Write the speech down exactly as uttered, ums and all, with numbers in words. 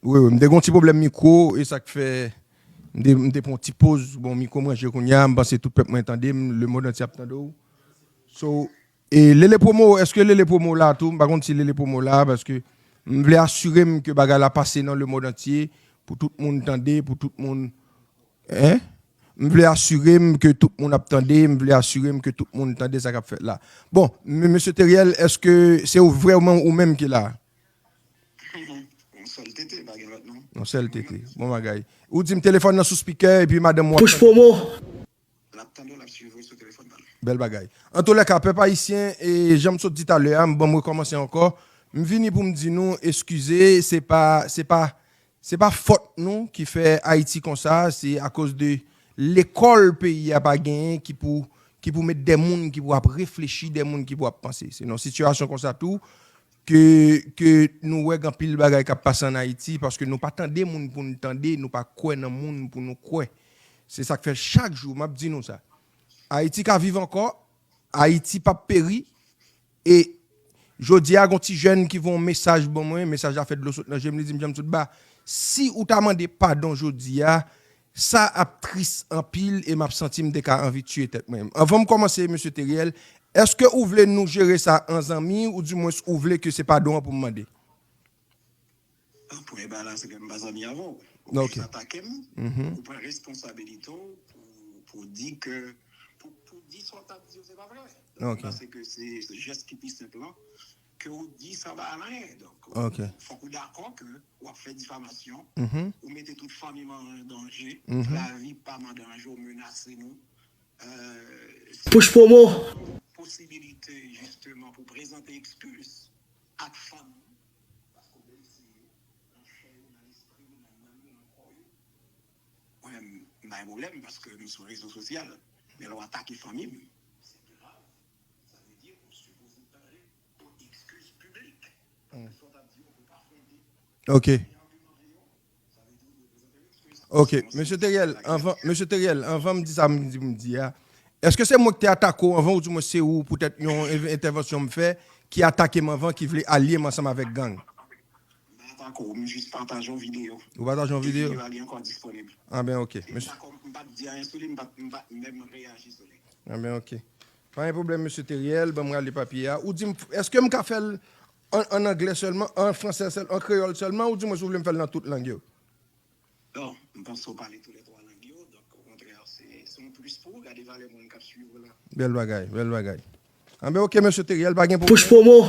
Wi, wi, m te gen yon ti pwoblèm mikwo, e sa k fè m te, m te pran yon ti poz. Bon, mikwo m ranje kounye a, m panse tout pèp mwen tande m, lemonn antye ap tande w. So, e Lele Promo, èske Lele Promo la tou? M pa konn si Lele Promo la, paske m vle asire m ke bagay la pase nan lemonn antye, pou tout moun tande, pou tout moun, en? M vle asire m ke tout moun ap tande, m vle asire m ke tout moun tande sa k ap fèt la. Bon, m-, mesye Teriel, èske se ou vrèman ou menm ki la? Yon sèl tete, pa gen lòt non. Yon sèl tete. Bon bagay. Ou di m telefòn nan sou spikè epi madanm ou ap Push tande. Promo. L ap tande w, l ap swiv ou sou telefòn nan. Bèl bagay. Antoulèka, pèp ayisyen, e jan m sot di talè a, m ban m rekòmanse ankò. M vini pou m di nou eskize, se pa, se pa, se pa fòt nou ki fè Ayiti konsa, se akoz de lekòl peyi a pa genyen ki pou, ki pou met de moun ki pou ap reflechi, de moun ki pou ap panse. Se nan sitiyasyon konsa tou, ke, ke nou wè gen anpil bagay k ap pase ann Ayiti, paske nou pa tande moun pou n tande, nou pa kwè nan moun pou nou kwè. Se sa k fè chak jou, m ap di nou sa. Ayiti ka viv ankò, Ayiti p ap peri, e jodi a, gen yon ti jèn ki voye yon mesaj ban mwen, mesaj la fè dlo sot nan je m, li di m, Janm tout ba, si ou ta mande padon jodi a, sa ap tris anpil e m ap santi m te ka anvi tiye tèt mwen. Anvan m kòmanse, mesye Teriel, èske ou vle nou jere sa an zanmi, oudimwens ou vle ke se padon an pou m mande? Premye bagay la, se ke m pa zanmi avè w. Ou Ok. jis atake m, Mhm. ou pran responsabilite w pou, pou di ke, pou, pou di sa w t ap di yo, se pa vre. Donk, Ok. m panse ke se, se jès ki pi senp lan, ke ou di sa ba anyen. Donk, Ok. fòk ou dakò ke w ap fè difamasyon, Mhm. ou mete tout fanmi m an danje, Mhm. lavi pa m an danje, ou menase nou. Euh, Push promo. posibilite, jisteman, pou prezante ekskiz ak fanmi, paske w blese yo, nan chè yo, nan lespri yo, nan nanm yo, nan kò yo. Mwen menm, m pa gen pwoblèm paske m sou rezo sosyal. Men lè w atake fanmi m, se grav. Sa vle di ou sipoze pale pou ekskiz piblik. Paske sa w t ap di yo, ou pa fonde. Ok. Ok, mesye Teriel, anvan, mesye Teriel, anvan m di sa m di, m di a, èske se mwen ki te atake w anvan, oudimwens se ou, poutèt yon en-, entèvansyon m fè, ki atake m anvan, ki vle alye m ansanm avèk gang? M pa atake w, m jis pataje yon videyo. Ou pataje yon videyo? Videyo a li ankò disponib. Ah ben, ok. E m pa kò-, m pa t di anyen sou li, m pa t, m pa t menm reyaji sou li. Ah ben, ok. Pa gen pwoblèm, mesye Teriel, ban m rale papye a. Ou di m, èske m ka fè l an, an anglè sèlman, an fransè sèl, an kreyòl sèlman, oudimwens ou vle m fè l nan tout lang yo? Non, m panse w pale tou lè twa lang yo, donk, okontrè, se, se yon plis pou ou, gade valè moun k ap swiv ou la. Bèl bagay, bèl bagay. Anben, ok, mesye Teriel, pa gen pwoblèm. Push promo.